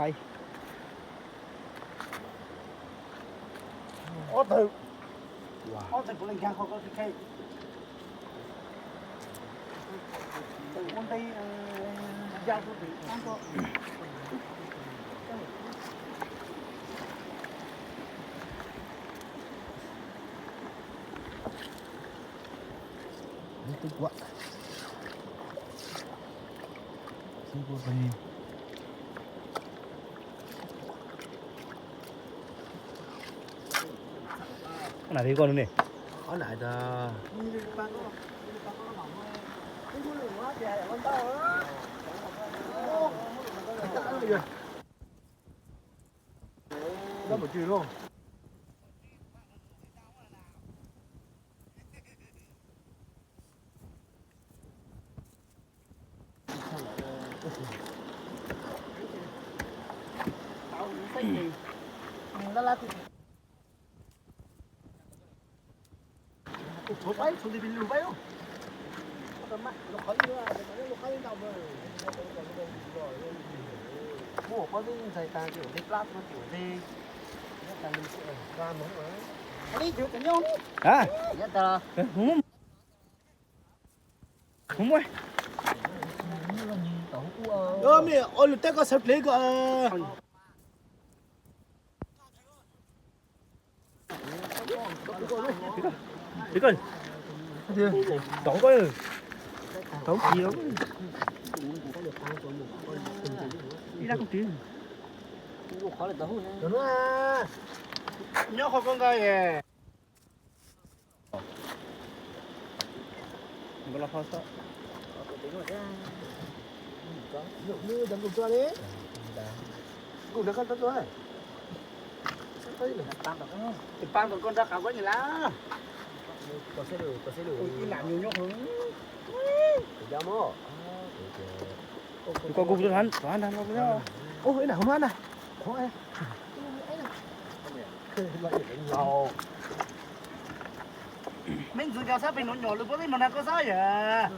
Ob tug, ob tug puav leej nkag qhov ko tsis khe. Ua nte ya rau tim ab ko. Twb kuam. Xib kuam pag ni. Qhov na li koj ne. Qhov na tas. Hab, mus muab. Ua lus teb koj sawv dlej ko. Tov koj, tov koj. Ib dab koj twb nyob qhov koj nqa es. Tus pab tom koj nrog qab koj nyiam lawm. Tus lam nyuj nyob hauv. Koj kuj rov qab nrog no. Ub, ib nta hauv no na. Mej ntxwv nkaus xab pem nuav nyom lawm puab peb moog nrug koj xab yom.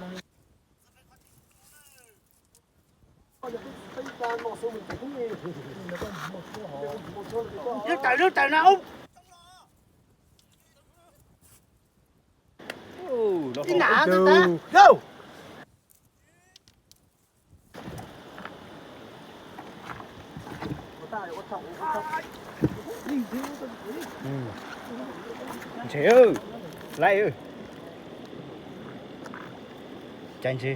Lub tawm, lub tawm na ub. Ib nta ntawd tas. Ntshe, laiv, cas ntshe.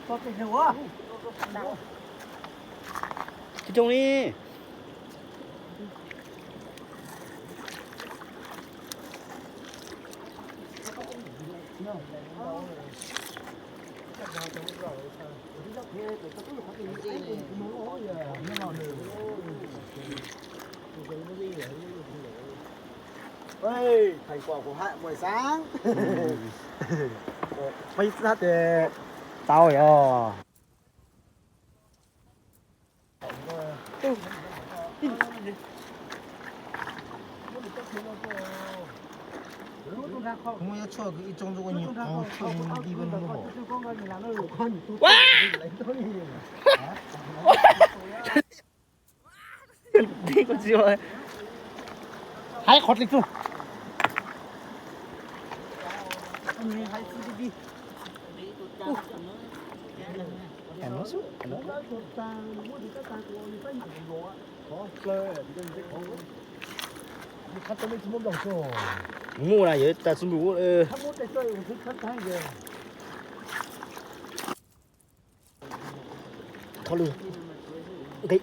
Coob coob li. Thành quả của Hạnh buổi sáng. Peb sab tes tau yog. Muaj ib tsob kwv ib tsob ntuj ua nyuag qos tsuj di ua nub hom. Tib koj tsis hais qhov dlej txug. Muaj na, yog tas xub npum. Thov lwm nqi.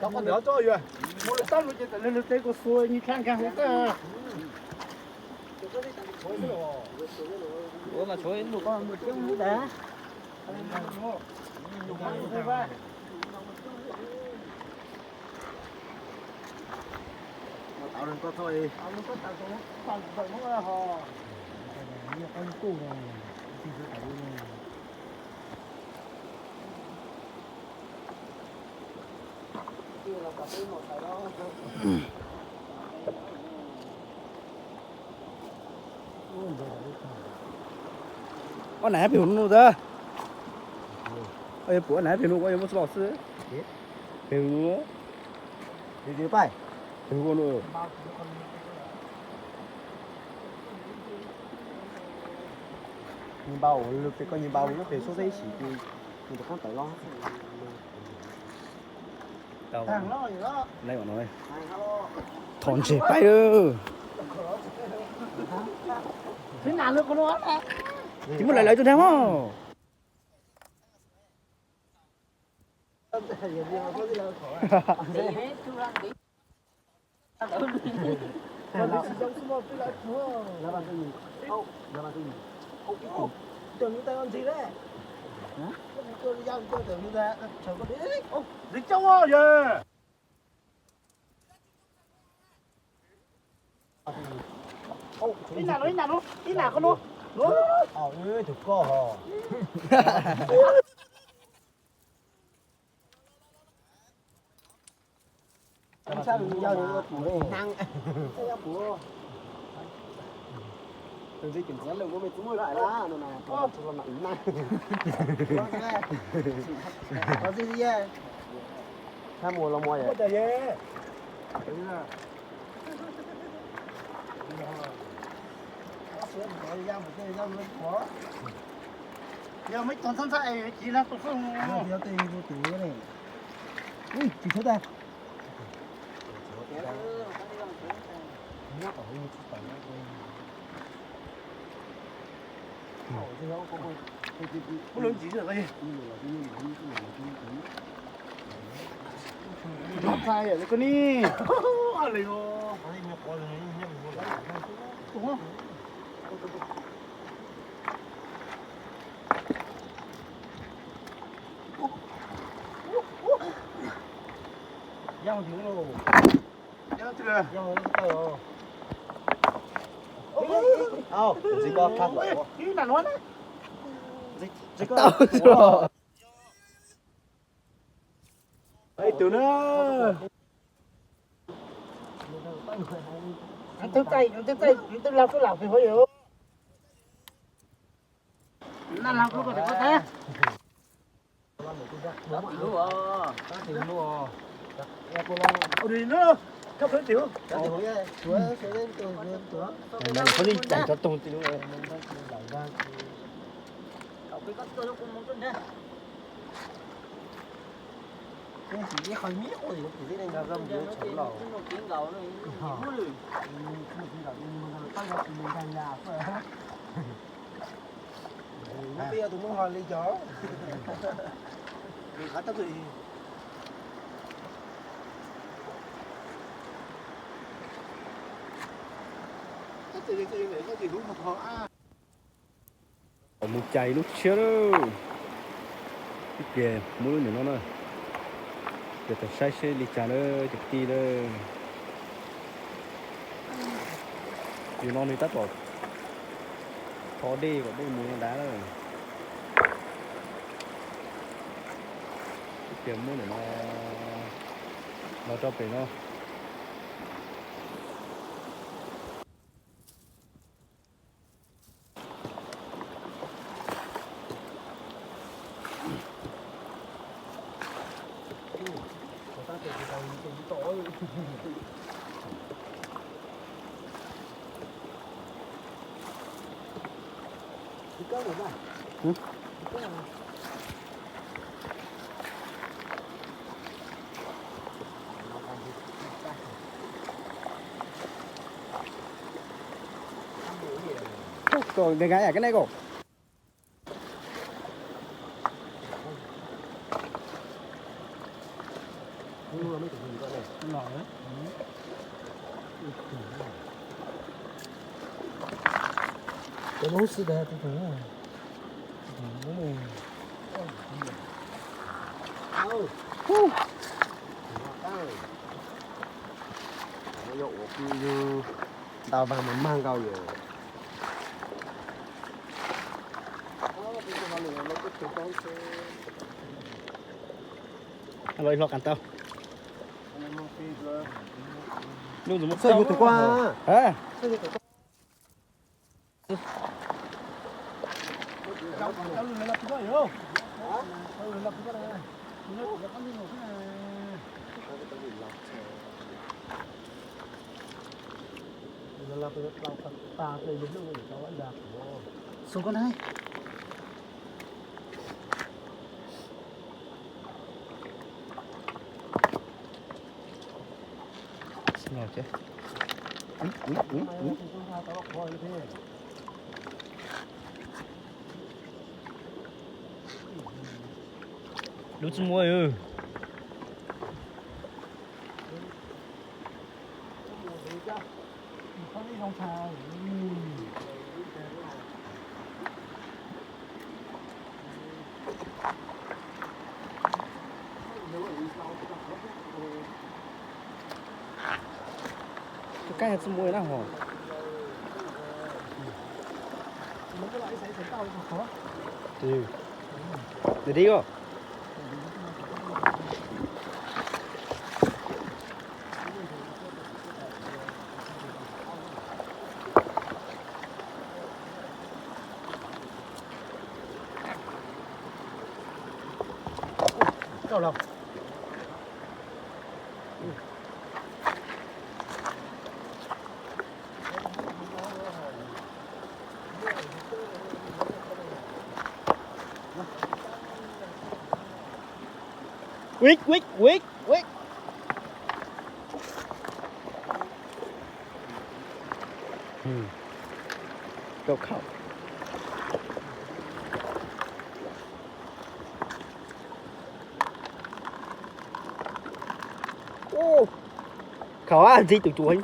Cov qhov ntawd tso yog muaj lawv tab lug ces tawm lawv lug tes kuas xuas nyi tshaj nkag hauv tag. Ua mas tshuav ib lub qhov mus coob ntag. Ua nab pem hauv no tas. Puas nab pem no yuav muab txoj los xwb. Pem hauv no. Pem hauv no. Npau, pem koj npau nyob pem suab teb ib sim ces nws rov qab tawm los. Thov ntses paib. Tsis muaj lawv lawv tus nrag mog. Ib nab no, ib nab no, ib nab ko no. Yog muaj ib tug ntxhab ntxhab es tsis nag tus fwj mus. Ui, tsis txhob tag. Ua lub ntsis. Ntxhab ntxhab koj ni. Ib tug na. Twb txaij, twb txaij, twb lag twb lam pem hauv yus. Naj lag pluj koj tes koj tag. Mus cais lub tshiab lawm. Ib pliag muab lub ntawm no na. Ces tau saib seb li cas na cov kwv tij na. Yus no nws tab tom tho dej kom dej mus no dav lawm. Ib pliag muab ntawm no los rau pem no. Koj nqa yam kab nej koj. Yus ntau vag mas mag nkaus yom. Los ib hlo qas tau. Xwb yus tus koj. Xub koj na. Lub tsis muaj. Kab tsis muaj na hos. Dib os. Wik, wik, wik, wik. Rau khau. Khau ntxi tus cuav.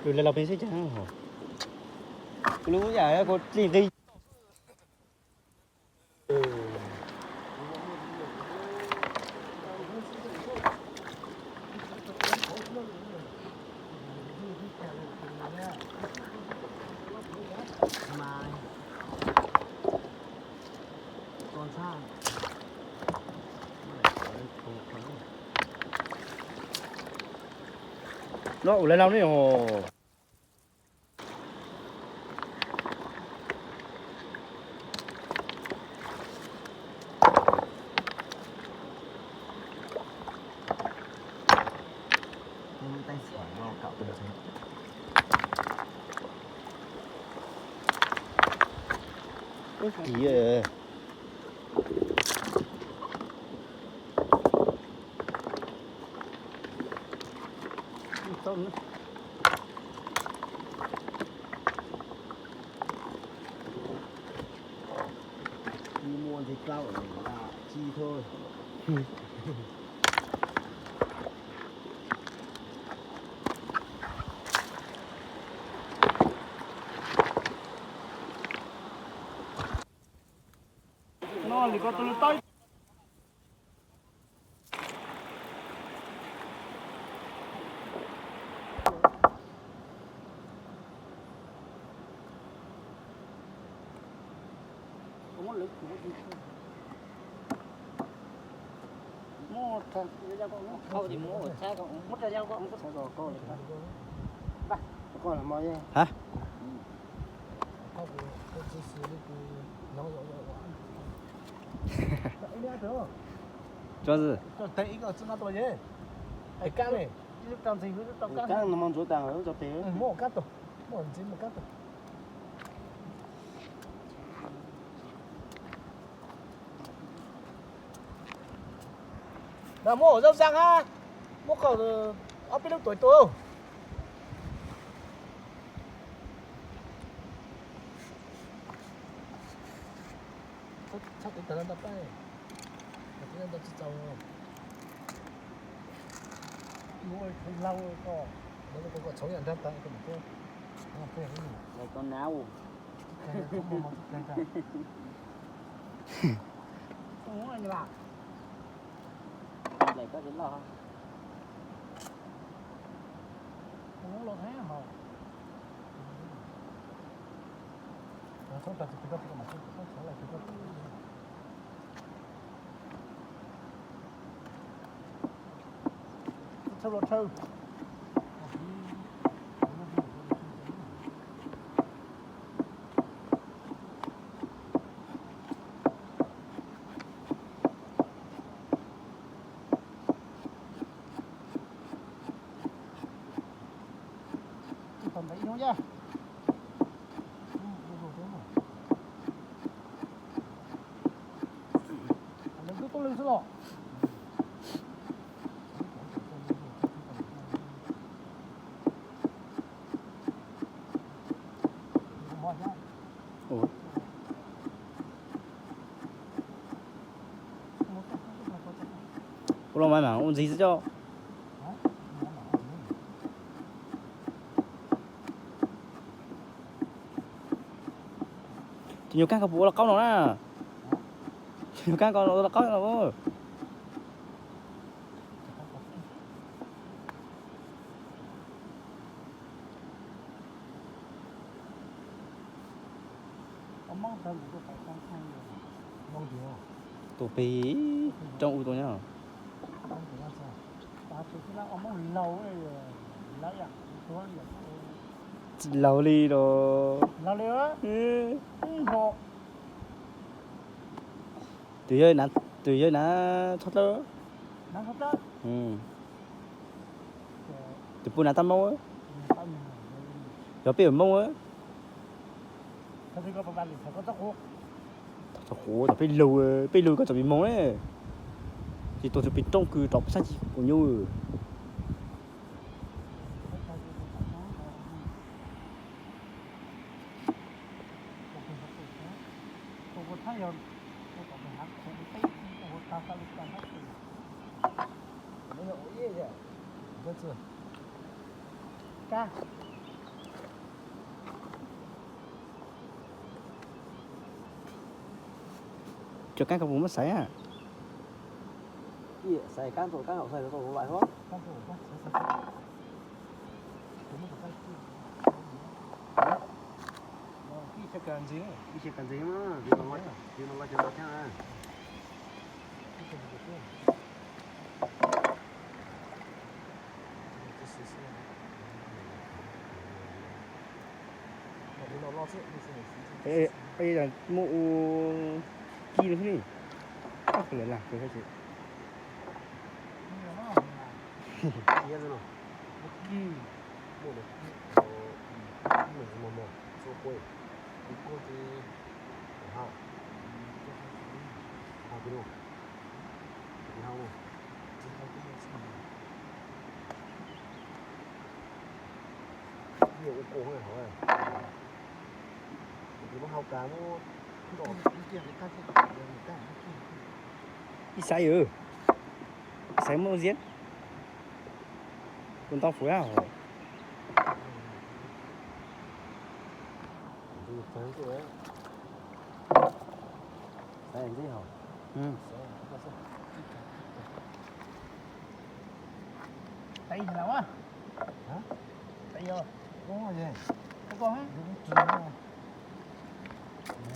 Lus lawv los peb xwb cas hos. Kuv lub yam kuv tsis nqi. No ua lawv laus ne hos. Muaj nce plaub, ci thoj. Hab? Cov ib ko txwb no tuaj ye. Hais kab ne. Kab no mas ntxuav tas lawm tso tes. Muab kab tug, muab ntxiv muab kab tug. Muab hauv zaub zab hab, muab qhov ob peb lub tuam tua. Txhob tiv tag ntau pab, tiv tag ntau tsis txaus. Ua ib khub laug ko, lawv ko txhoov yam nrag tas ko mas tuaj. Lawv ko nav u. Nplaim koj tsis loj. Lawv twb tuaj lwj xwb los. Ua los mas mam ua ntxiv xwb coj. Tus nyuag kab ko puas ua los qaub no na? Tus nyuag kab ko ua los qaub no. Tus pig roob u tus nyob. Tsis laus li los. Tus yawg na, tus yawg na txhob dawb. Tus puj na tab moog. Yog peb yuav moog. Txhob quav, txhob quav, txhob peb lug, peb lug koj txom pib moog ne. Tsis tuag txug pem roob kws rov pem sab tsis kuv nyuj. Cov kab ko puas muab xaiv a? Xaiv kab txuas kab haum xaiv txuas lais huab. Ib txhia kab ntxiv, ib txhia kab ntxiv mas, ib no los cov no thiab na. Muaj ua kib li thiab ne. Ab, lawv lam kawg thiab ces. Ib xaiv, ib xaiv muaj ziab. Kuv ntau fuv hos.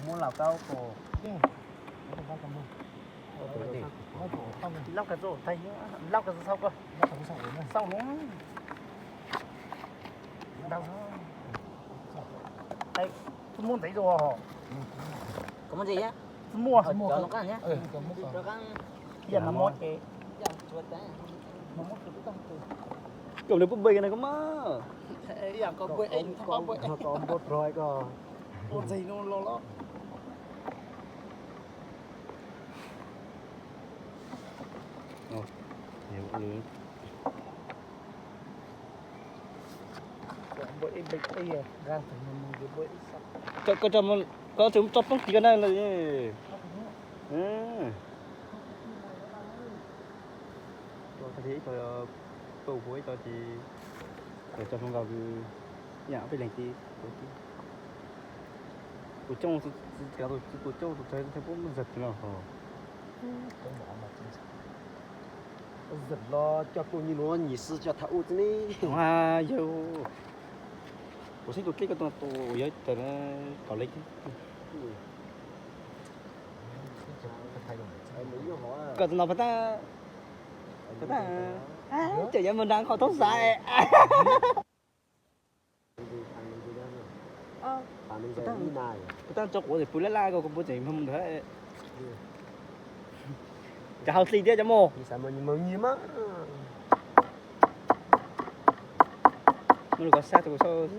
Muab laus kab tus. Laub kawg txuj, laub kawg txuj xauj koj. Xauj lub. Txuj muaj ntxiv txuj. Txuj muaj ntxiv, txuj muaj. Yam no muab ces, no muab txuj tub tag txuj. Kom nws pub npe na koj mas. Kom npua roi koj. Ua ntxig no los los. Koj tso poob kiag na. Ib co pab ua ib co ces tso hluas nkaus, ib yam peb leeg ces tus coob, tus coob tus tsawg thiaj pub zog no ho. Zog los coj tuaj nyi nuav nyis xwb coj tham ub txi ne. Yog kuv saib tus dleb ko tus yog tawm kaum leej. Koj tus no pas tab, pas tab, ces yuav mus nrad qhov thoob xaiv. Pas tab tso quav pw laj laj ko, kuv puas tseem mus ntawd. Cov hauv xis thiab cov mos. Muab lub koj sab rau kuv saib.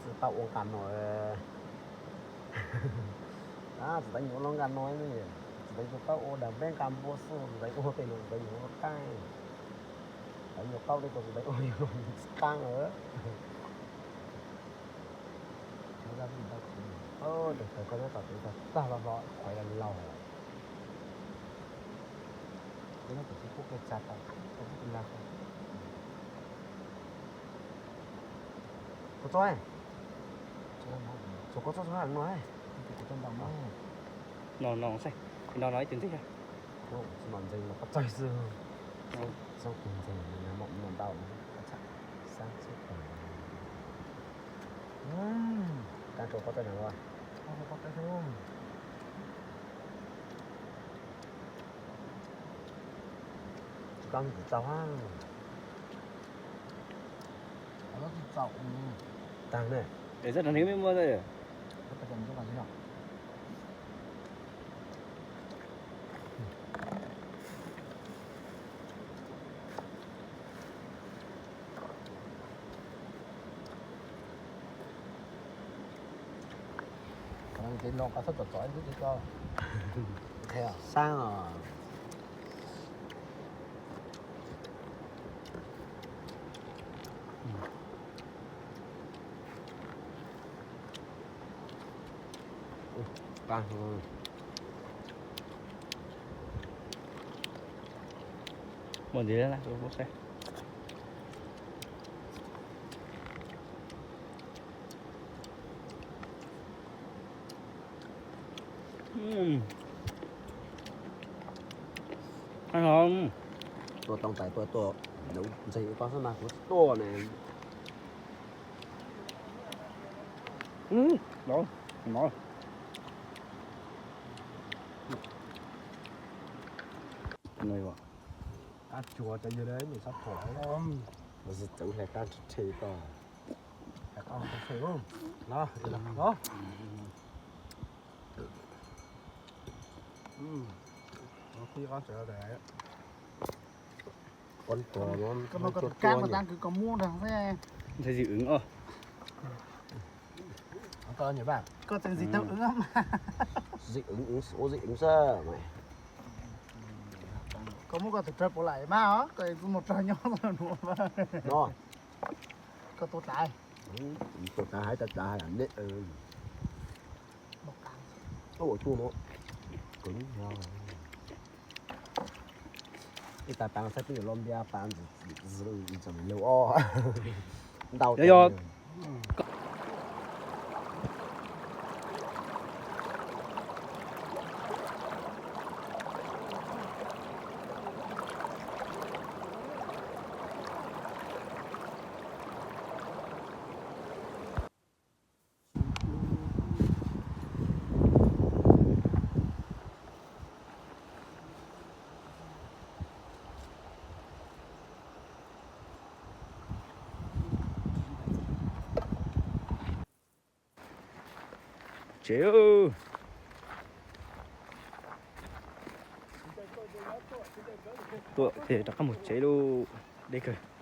Tsis tau ua nqa no, tsis tau nyuam ua nqa no, tsis tau tau ua dag npeb nqa npua xwb, tsis tau ua tej no, tsis tau nyuam ua qaab, tsis tau nyuam qaub tej ko, tsis tau ua tsis qaab lawm. Tag tag tag tag los los qhuav los laug. Koj txob, txhob koj txob no, no no xwb, no no ib tug ntxiv. Tsis mam ntseeg los koj txawg xwb. Txob tus ntseeg no mam ntau. Koj txob no, koj ntxiv txaus. Tag ne. Es txhob rau neeg muaj muaj. Ces no koj txhob txom txom ib lub ces koj saib os. Muaj ntxiv na, kuv saib. Tua tau tais tua tua, ntxeeg ua tau xwb mas kuv tsis tua ne. Qab tsuag cov yawg niam sab phuam, lawv tsis txeev hle qab rhe ko. Koj no koj tus kab mas tab kwv koj muab nrog xwb. Ntshai zim wv os. Koj tseem zim tau wv. Zim wv, ua zim wv xwb. Koj muab koj tus rag puav lam mas os, koj kuj mus rag nyob no. Koj tua tsav. Tua tsav hais tau tsav ne. Ua tuaj no. Ib tag pas saib twb yuav loj npiab pas ntxim ntxim lug os. Ntau yog. Tsev lauj. Tuaj ces rov qab mus tsev lauj. Deb kawg.